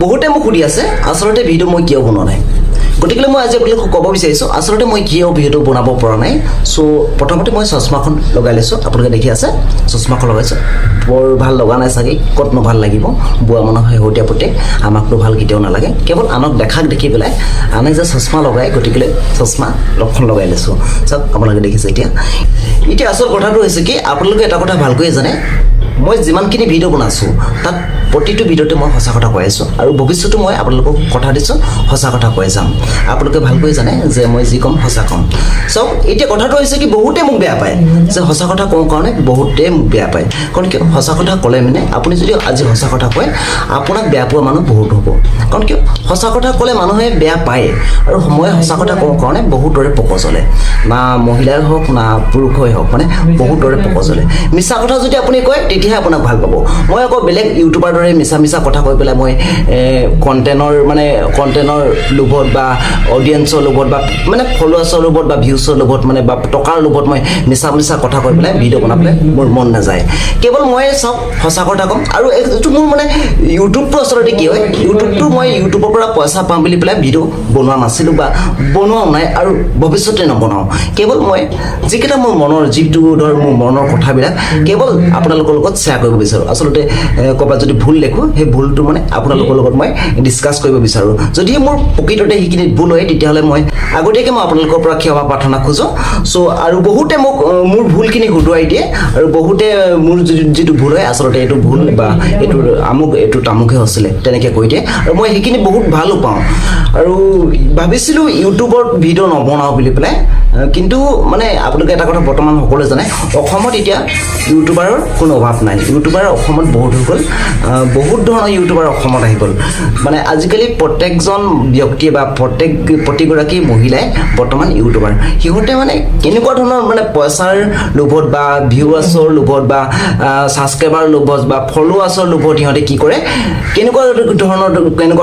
বহুতে মোক সুধি আছে, আচলতে ভিডিঅ' মই কিয় বনোৱা নাই। গতিকে মই আজি আপোনালোকক ক'ব বিচাৰিছোঁ, আচলতে মই কিয় ভিডিঅ'টো বনাব পৰা নাই। চ' প্ৰথমতে মই চশমাখন লগাই লৈছোঁ। আপোনালোকে দেখি আছে, চশমাখন লগাইছোঁ। বৰ ভাল লগা নাই চাগে। ক'তনো ভাল লাগিব? বুঢ়া মানুহ, শেহতীয়া পুতেক, আমাকতো ভাল কেতিয়াও নালাগে। কেৱল আনক দেখাক দেখি পেলাই আনে যে চশমা লগায়, গতিকে চশমা লক্ষণ লগাই লৈছোঁ। চাওক, আপোনালোকে দেখিছে। এতিয়া এতিয়া আচল কথাটো হৈছে কি, আপোনালোকে এটা কথা ভালকৈয়ে জানে, মই যিমানখিনি ভিডিঅ' বনাইছোঁ, তাত প্ৰতিটো ভিডিঅ'তে মই সঁচা কথা কৈ আছোঁ আৰু ভৱিষ্যতো মই আপোনালোকক কথা দিছোঁ, সঁচা কথা কৈ যাম। আপোনালোকে ভালকৈ জানে যে মই যি ক'ম, সঁচা ক'ম। চাওক, এতিয়া কথাটো হৈছে কি, বহুতে মোক বেয়া পায় যে সঁচা কথা কওঁ কাৰণে বহুতে মোক বেয়া পায়। কাৰণ কিয়? সঁচা কথা ক'লে মানে আপুনি যদি আজি সঁচা কথা কয়, আপোনাক বেয়া পোৱা মানুহ বহুত হ'ব। কাৰণ কিয়? সঁচা কথা ক'লে মানুহে বেয়া পায়। আৰু মই সঁচা কথা কওঁ কাৰণে বহুতৰে পক জ্বলে, না মহিলাই হওক, না পুৰুষেই হওক, মানে বহুতৰে পক জ্বলে। মিছা কথা যদি আপুনি কয়, তেতিয়াহে আপোনাক ভাল পাব। মই আকৌ বেলেগ ইউটিউবাৰ দৰে মিছা মিছা কথা কৈ পেলাই মই কণ্টেণ্টৰ মানে কণ্টেণ্টৰ লোভত বা অডিয়েঞ্চৰ লোভত বা মানে ফলোৱাৰ্ছৰ লোভত বা ভিউচৰ লোভত মানে বা টকাৰ লোভত মই মিছা মিছা কথা কৈ পেলাই ভিডিঅ' বনাবলৈ মোৰ মন নাযায়। কেৱল মই, চাওক, সঁচা কথা ক'ম। আৰু এইটো মোৰ মানে ইউটিউবটো আচলতে কি হয়, ইউটিউবটো মই ইউটিউবৰ পৰা পইচা পাম বুলি পেলাই ভিডিঅ' বনোৱা নাছিলোঁ বা বনোৱাও নাই আৰু ভৱিষ্যতে নবনাওঁ। কেৱল মই যিকেইটা মোৰ মনৰ, যিটো ধৰ মোৰ মনৰ কথাবিলাক কেৱল আপোনালোকৰ লগত শ্বেয়াৰ কৰিব বিচাৰোঁ। আচলতে ক'ৰবাত যদি ভুল দেখোঁ, সেই ভুলটো মানে আপোনালোকৰ লগত মই ডিছকাছ কৰিব বিচাৰোঁ। যদিহে মোৰ প্ৰকৃততে সেইখিনিত ভুল হয়, তেতিয়াহ'লে মই আগতীয়াকৈ মই আপোনালোকৰ পৰা ক্ষমা প্ৰাৰ্থনা খোজোঁ। চ' আৰু বহুতে মোক মোৰ ভুলখিনি শুধৰাই দিয়ে আৰু বহুতে মোৰ যিটো ভুল হয়, আচলতে এইটো ভুল বা এইটো আমুক, এইটো তামুকহে হৈছিলে, তেনেকৈ কৈ দিয়ে আৰু মই সেইখিনি বহুত ভালো পাওঁ। আৰু ভাবিছিলোঁ ইউটিউবত ভিডিঅ' নবনাওঁ বুলি পেলাই, কিন্তু মানে আপোনালোকে এটা কথা বৰ্তমান সকলোৱে জানে, অসমত এতিয়া ইউটিউবাৰৰ কোনো অভাৱ নাই। ইউটিউবাৰ অসমত বহুত হৈ গ'ল। বহুত ধৰণৰ ইউটিউবাৰ অসমত আহি গ'ল। মানে আজিকালি প্ৰত্যেকজন ব্যক্তিয়ে বা প্ৰতিগৰাকী মহিলাই বৰ্তমান ইউটিউবাৰ। সিহঁতে মানে কেনেকুৱা ধৰণৰ, মানে পইচাৰ লোভত বা ভিউৱাৰ্ছৰ লোভত বা ছাবস্ক্ৰাইবাৰ লোভত বা ফলোৱাৰ্ছৰ লোভত সিহঁতে কি কৰে, কেনেকুৱা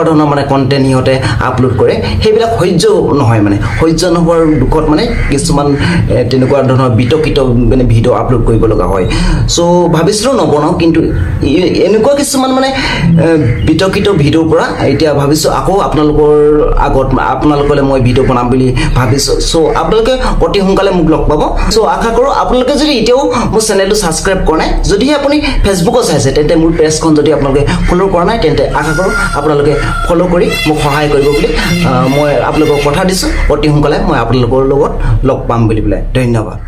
ধৰণৰ মানে কণ্টেণ্ট সিহঁতে আপলোড কৰে, সেইবিলাক সহ্য নহয়। মানে সহ্য নোহোৱাৰ দুখত মানে কিছুমান তেনেকুৱা ধৰণৰ বিতৰ্কিত মানে ভিডিঅ' আপলোড কৰিব লগা হয়। চ' ভাবিছিলোঁ নবনাওঁ, কিন্তু এনেকুৱা কিছুমান মানে বিতৰ্কিত ভিডিঅ'ৰ পৰা এতিয়া ভাবিছোঁ আকৌ আপোনালোকৰ আগত আপোনালোকলৈ মই ভিডিঅ' বনাম বুলি ভাবিছোঁ। চ' আপোনালোকে অতি সোনকালে মোক লগ পাব। চ' আশা কৰোঁ, আপোনালোকে যদি এতিয়াও মোৰ চেনেলটো ছাবস্ক্ৰাইব কৰা নাই, যদিহে আপুনি ফেচবুকত চাইছে, তেন্তে মোৰ পেজখন যদি আপোনালোকে ফ'ল' কৰা নাই, তেন্তে আশা কৰোঁ আপোনালোকে ফ'ল' কৰি মোক সহায় কৰিব বুলি মই আপোনালোকক কথা দিছোঁ। অতি সোনকালে মই আপোনালোকৰ লগত লগ পাম বুলি পেলাই। ধন্যবাদ।